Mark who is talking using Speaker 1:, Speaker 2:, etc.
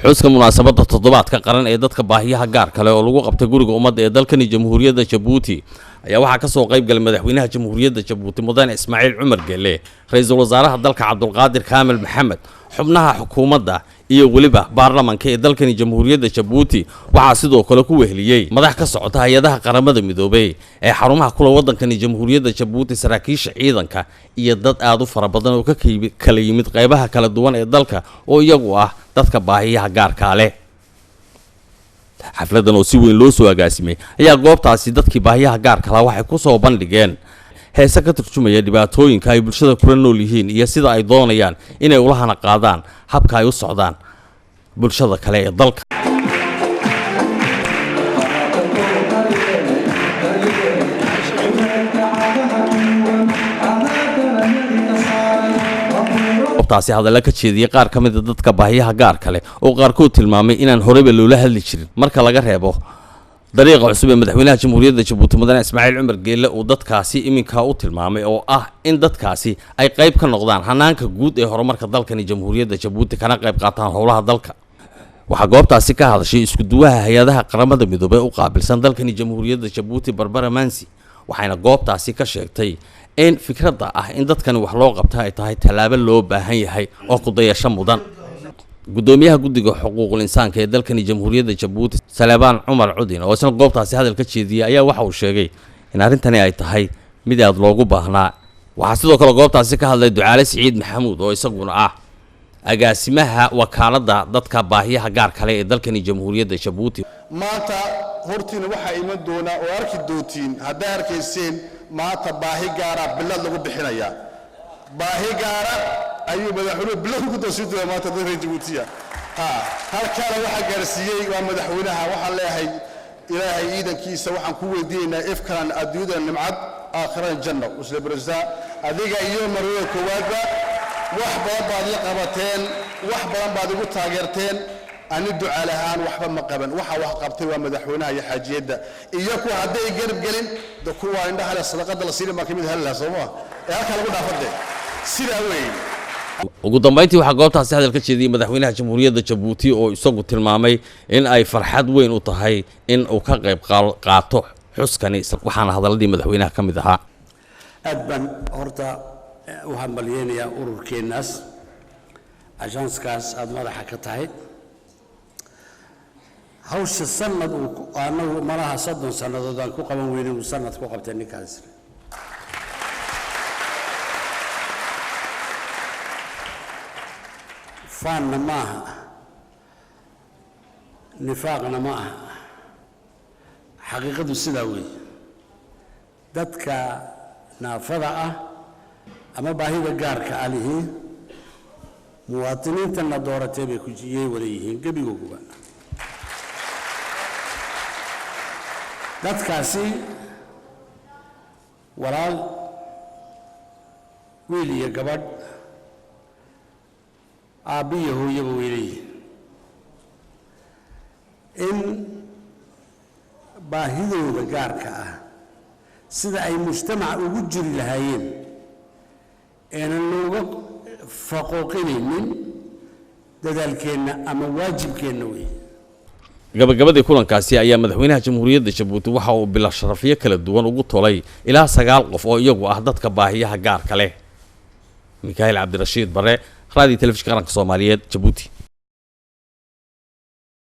Speaker 1: Xuska munaasabadda toddobaadka qaran ee dadka baahiyaha gaar kale oo lagu qabtay Guriga Ummadda ee dalkani Jamhuuriyadda Jabuuti ayaa waxaa ka soo qayb galay madaxweynaha Jamhuuriyadda Jabuuti, Mudane Ismaaciil Cumar Gelle, ra-iisul wasaaraha dalka Cabdulqaadir Kaamil Maxamed, xubnaha xukuumadda iyo weliba baarlamanka ee dalkani Jamhuuriyadda Jabuuti. Waxaa sidoo kale ku weheliyey madax ka socota hay-adaha Qaramada Midoobey ee xarumaha kula waddankani Jamhuuriyadda Jabuuti, saraakiisha ciidanka iyo dad aada u fara badan oo ka kala yimid qaybaha kala duwan ee dalka oo iyagu ah dadka baahiyaha gaarkaa leh. Xafladan oo si weyn loo soo agaasimay ayaa goobtaasi dadkii baahiyaha gaarka laha waxay ku soo bandhigeen heese ka turjumaya dhibaatooyinka ay bulshada kula nool yihiin iyo sida ay doonayaan inay ula hana qaadaan habka ay u socdaan bulshada kale ee dalka. Goobtaasi hadalla ka jeediyey qaar ka mida dadka baahiyaha gaarka leh oo qaarkood tilmaamay inaan horeyba loola hadli jirin marka laga reebo dariiqa cusub ee madaxweynaha Jamhuuriyadda Jabuuti, Mudane Ismaaciil Cumar Geelle, uu dadkaasi iminkaa u tilmaamay, oo ah in dadkaasi ay qayb ka noqdaan hanaanka guud ee horumarka dalkani Jamhuuriyadda Jabuuti, kana qayb qaataan howlaha dalka. Waxaa goobtaasi ka hadashay isku duwaha hay-adaha Qaramada Midoobey u qaabilsan dalkani Jamhuuriyadda Jabuuti, Barbara Mansi, waxayna goobtaasi ka sheegtay in fikradda ah in dadkani wax loo qabta ay tahay tallaabo loo baahan yahay oo kudayasho mudan. Gudoomiyaha guddiga xuquuqul insaanka ee dalkani Jamhuuriyadda Jabuuti, Saleebaan Cumar Cudin, oo isna goobtaasi hadal ka jeediyey, ayaa waxa uu sheegay in arrintani ay tahay mid aada loogu baahnaa. Waxaa sidoo kale goobtaasi ka hadlay Ducaale Siciid Maxamuud oo isaguna ah agaasimaha wakaaladda dadka baahiyaha gaar kale ee dalkani Jamhuuriyadda Jabuuti.
Speaker 2: Maanta hortiina waxaa iman doonaa oo arki doontiin, haddaa arkayseen, maanta baahi gaara bilad lagu bixinayaa. Baahi gaara ayuu madaxweynuhu bilad ku doonsiin doonaa maanta dadka reer Jabuutiya. Ha halkaana waxaa gaarsiiyey waa madaxweynaha. Waxaan leeyahay, Ilaahay ciidankiisa waxaan ku weydiinaynaa ifkan adduunyada nimcad, aakhirana janno. Usle bresa adiga iyo marwada koowaadba wax badan baad ii qabateen, wax badan baad igu taageerteen. Ani ducaal ahaan waxba ma qaban, waxa wax qabtay waa madaxweynaha iyo xaajiyadda iyo kuwa hadday garab gelin de kuwa indhaha leh sadaqada la siinin baa kamid heli lahaa, soo ma ee halkaa lagu dhaafade sidaa weeye.
Speaker 1: Ugu dambayntii waxaa goobtaasi hadal ka jeediyey madaxweynaha Jamhuuriyadda Jabuuti oo isagu tilmaamay in ay farxad weyn u tahay in uu ka qayb qaato xuskani, waxaana hadalladii madaxweynaha ka mid ahaa:
Speaker 3: Aad baan horta u hambalyeynayaa ururkeennaas, agence-kaas aada madaxa ka tahay. Hawsha sanad uu annagu malaha 30 sannadood aan ku qaban weynay uu sanad ku qabtay ninkaas. Faanna ma aha, nifaaqna ma aha, xaqiiqadu sidaa weeye. Dadka naafada ah ama baahida gaarka ah lihiin muwaadiniintanna dooratay bay ku yay wada yihiin gebigooguba. Dadkaasi walaal, wiil iyo gabadh, aabbiyo hooyaba way leeyihiin. In baahidooda gaarka ah sida ay mujtamaca ugu jiri lahaayeen eenan looga faqooqinaynin dadaalkeenna ama waajibkeenna weeye.
Speaker 1: Gabagabadii kulankaasi ayaa madaxweynaha Jamhuuriyadda Jabuuti waxa uu bila sharafyo kala duwan ugu tolay ilaa 9 qof oo iyagu ah dadka baahiyaha gaarka leh. Mikaahil Cabdirashiid Bare, Raadiyo Telefishinka Qaranka Soomaaliyeed, Jabuuti.